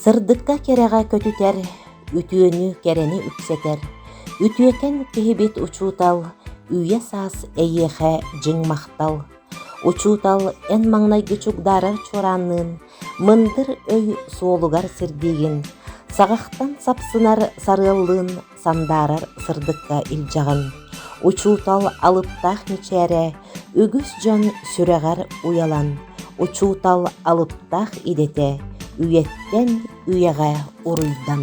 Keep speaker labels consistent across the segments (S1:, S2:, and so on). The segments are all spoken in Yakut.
S1: Сырдыкка кэрэҕэ көтүтэр, үтүөнү кэрэни үксэтэр, үтүөкэн киһибит учуутал, үйэ саас эйиэхэ дьиҥ махтал. Учуутал эн маҥнайгы чугдаарар чуораанныын мындыр өй суолугар сирдиигин, саҕахтан сапсынар сарыаллыын сандаарар сырдыкка илдьэҕин. Учуутал алыптаах мичээрэ үгүс дьон сүрэҕэр уйалан, учуутал алыптаах идэтэ үйэттэн үйэҕэ уруйдан.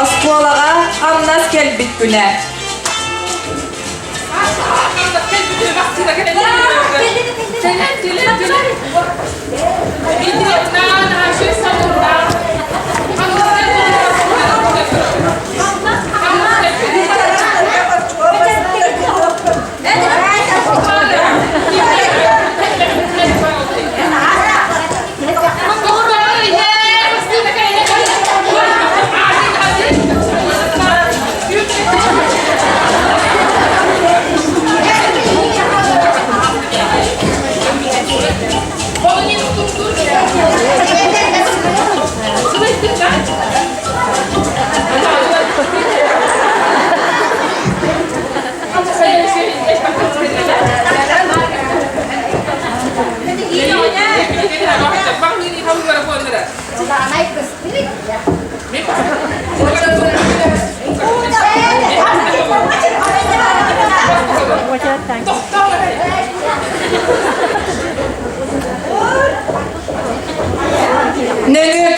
S2: Оскуолаҕа хамнас кэлбит күнэ.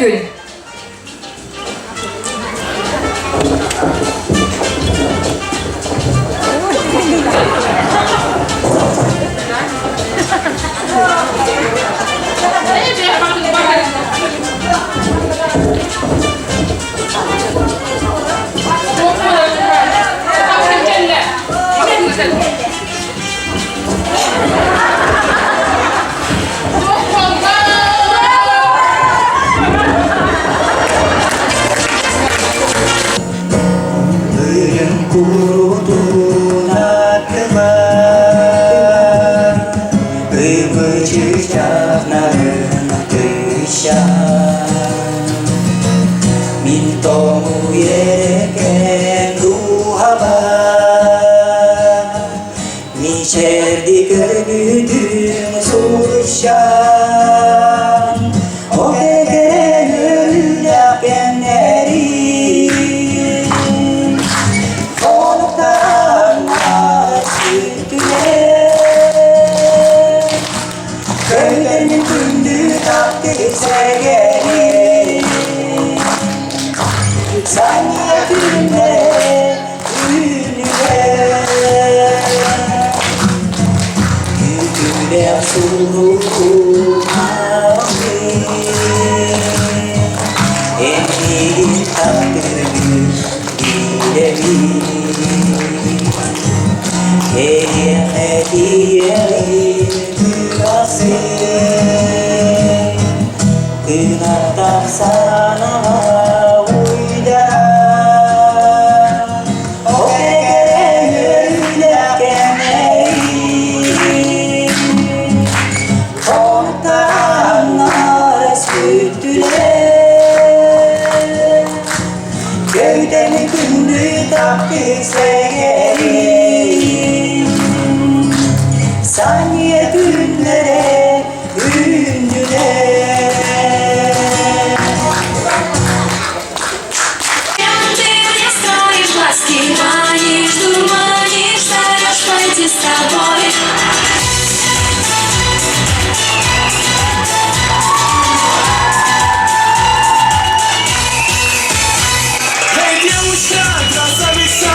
S2: күн.
S3: Үрүҥ курутун атылар, Ыбычычахнарын тыщан. Мин тоҥу ереккен дууһабар, Мичээрди көрбүтүм сулушан, О кэрэ кэмнэри Хонуктан сүттүлэр Көйдөрмүн күндү таптык сэгэри Санья күннэрэ үүнүлэр Күүтүүлээх Эйигин таптыырбын билэбин Эйиэхэ тиийэбин күн Кынаттах санаҕа уйдаран Ол кэрэ үөрүүлээх кэмнэрим Хонтааннар сүттүлэр Көйдөмү күндү таптык сэҥээрим Санья күннэрэ үүннүлэр
S4: Ты мне строишь глазки, манишь, дурманишь, зовешь пойти с тобой.
S5: Эй, девушка, красавица,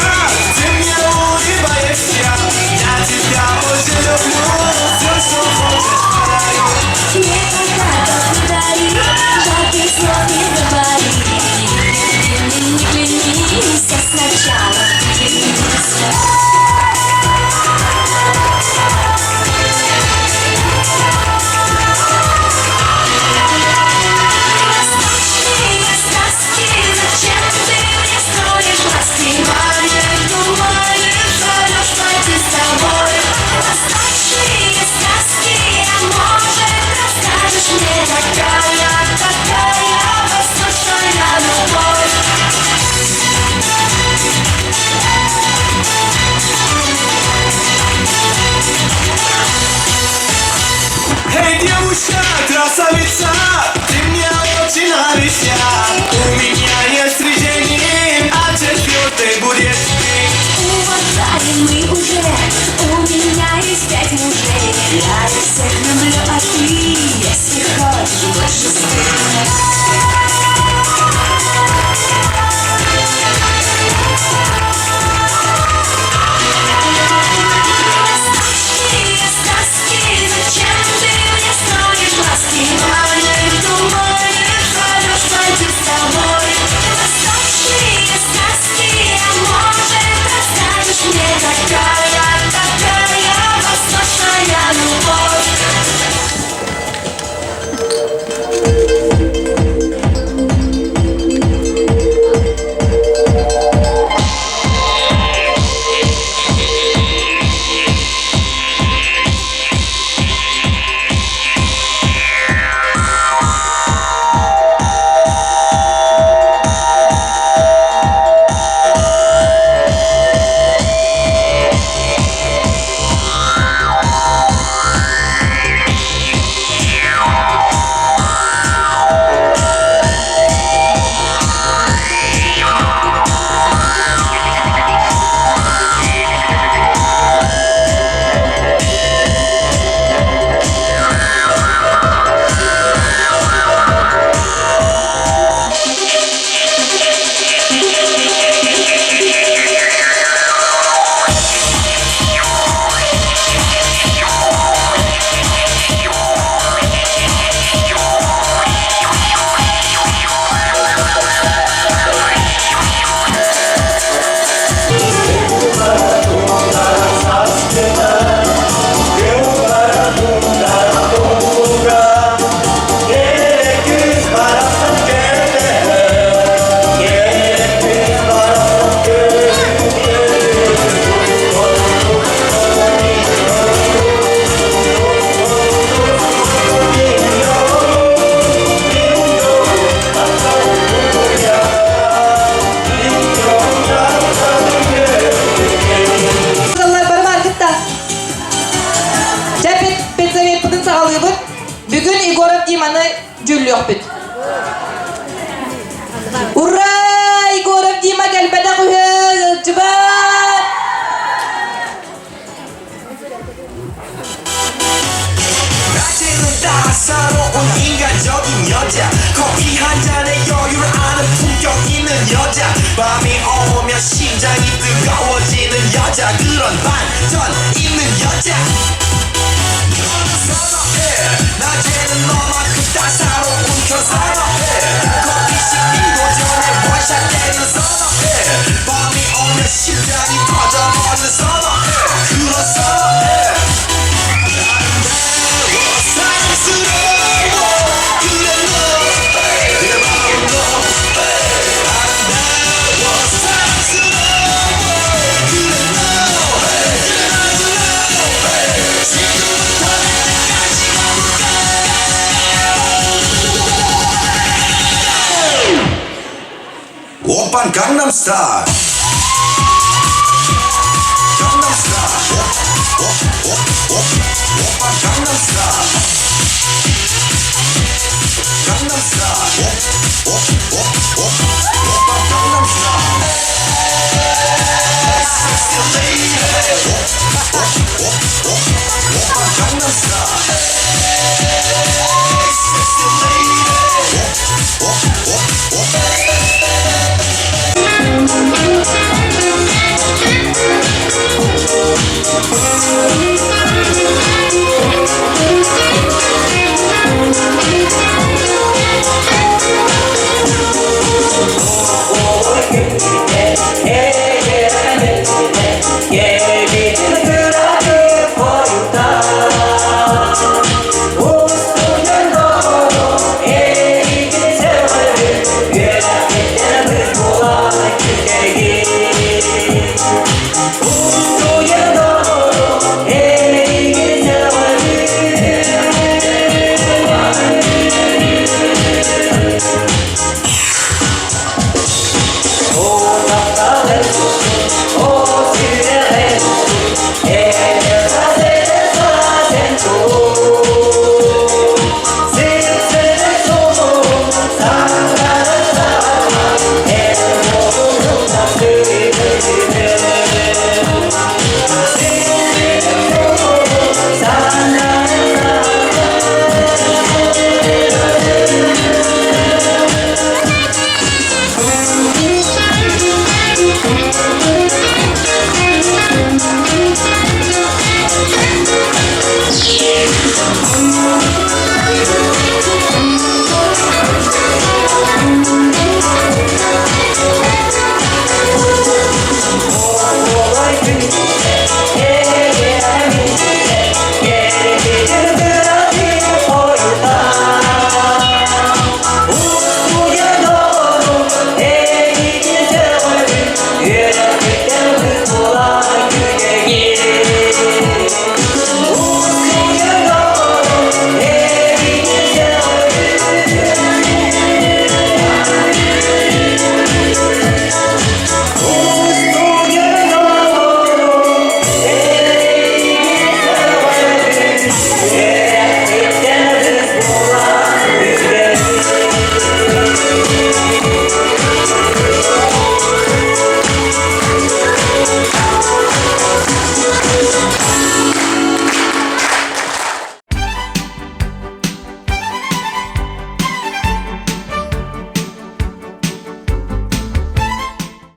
S5: ты мне улыбаешься. Я тебя очень люблю, все, что хочешь, подарю.
S4: Мне подарок не дари, жалких слов не говори. Ты мне не клянись, а сначала ты женись. Восточные сказки, зачем ты мне строишь глазки? Манишь, дурманишь, зовешь пойти с тобой. Восточные сказки, а может, расскажешь мне, какая, какая восточная любовь?
S5: Эй, девушка, красавица, ты мне очень нравишься. У меня есть три жени, а четвертой будешь ты.
S4: Уважали мы уже, у меня есть пять мужей. Я их всех люблю, а ты, если хочешь, больше шести. Восточные сказки, зачем ты мне строишь глазки? Манишь, дурманишь, зовешь пойти с тобой.
S2: Үҥкүүлүөхпүт. Ура! Егоров Дима кэлбэтэх үһү, ыалдьыбат!
S5: 낮에는 따사로운 인간적인 여자 커피 한 잔에 여유를 아는 품격 있는 여자 밤이 오면 심장이 뜨거워지는 여자 그런 반전 있는 여자 너는 선어해 낮에는 너만큼 따사로운 그런 선어해 커피 식기도 전에 원샷 때리는 선어해 밤이 오면 심장이 터져버리는 선어해 그런 선어해 사랑스러워 그래 너내 마음 너 아름다워 사랑스러워 그래 너 지금부터 끝까지 가볼까 오빤 강남스타일 강남스타일 오빤.